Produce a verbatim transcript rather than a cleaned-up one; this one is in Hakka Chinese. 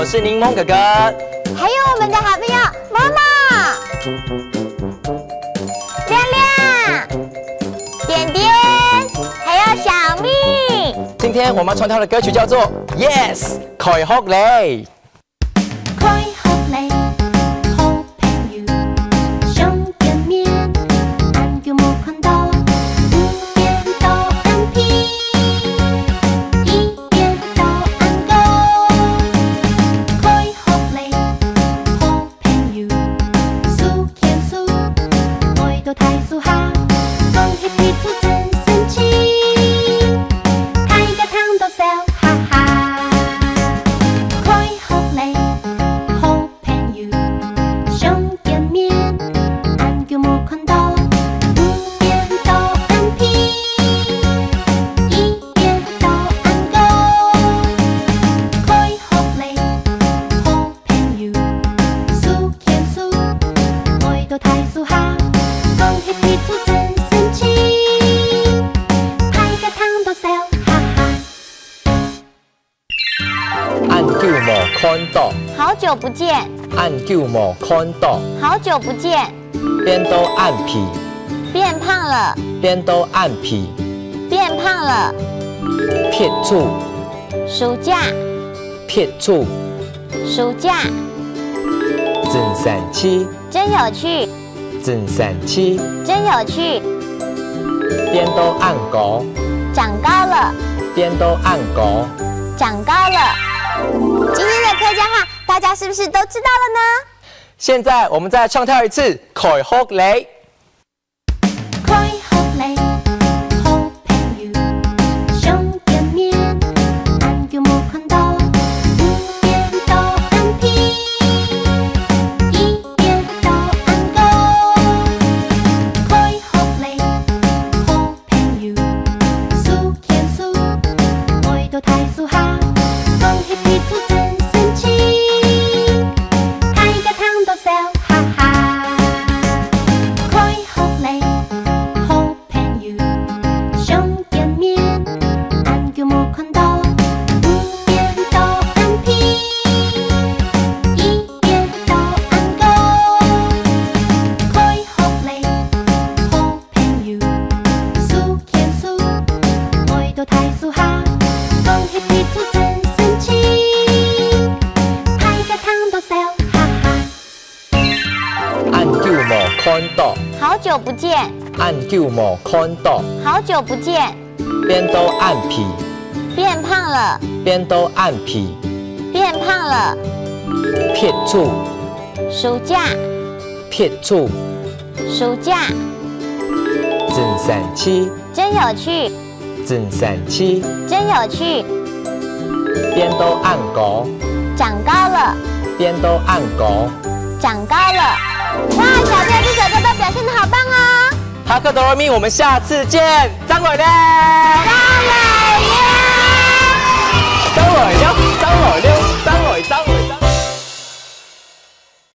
是檸檬哥哥。还有我们的好朋友妈妈、亮亮、点点，还有小蜜。今天我们要唱跳的歌曲叫做《Yes》，开学嘞。 开学嘞，好朋友，相见面，恁久無看到，毋見到恁皮，一見到恁高。開學嘞，好朋友，手牽手，愛到大樹下，講起彼處真神奇，大家聽到笑哈哈。 開學嘞，好朋友，相見面，恁久無看到，毋見到恁皮，一見到恁高。開學嘞，好朋友，手牽手，愛到大樹下，講起彼處真神奇，大家聽到笑哈哈。 恁久無看到，好久不見，恁久無看到，好久不見，變到恁肥，變胖了，變到恁肥，變胖了。別處，暑假，別處，暑假，真神奇，真有趣， 真神奇，真有趣，變到恁高，長高了，變到恁高，長高了。今天的客家话，大家是不是都知道了呢？现在我们再唱跳一次《开学嘞》。 開學嘞，好朋友，相見面，恁久無看到，毋見到恁皮，一見到恁高。開學嘞，好朋友，手牽手，愛到大樹下，講起彼處真神奇，大家聽到笑哈哈。 開學嘞，好朋友，相見面，恁久無看到，毋見到恁皮，一見到恁高。開學嘞，好朋友，手牽手，愛到大樹下，講起彼處真神奇，大家聽到笑哈哈。 恁久無看到，好久不見，恁久無看到，好久不見，變到恁肥，變胖了，變到恁肥，變胖了。別處，暑假，別處，暑假，真神奇，真有趣， 真神奇，真有趣，變到恁高，長高了，變到恁高，長高了。哇，小朋友這首歌都表現得好棒哦！哈克哆來咪，我们下次见，再会嘞！再会嘞！再会了，再会了，再会，再会。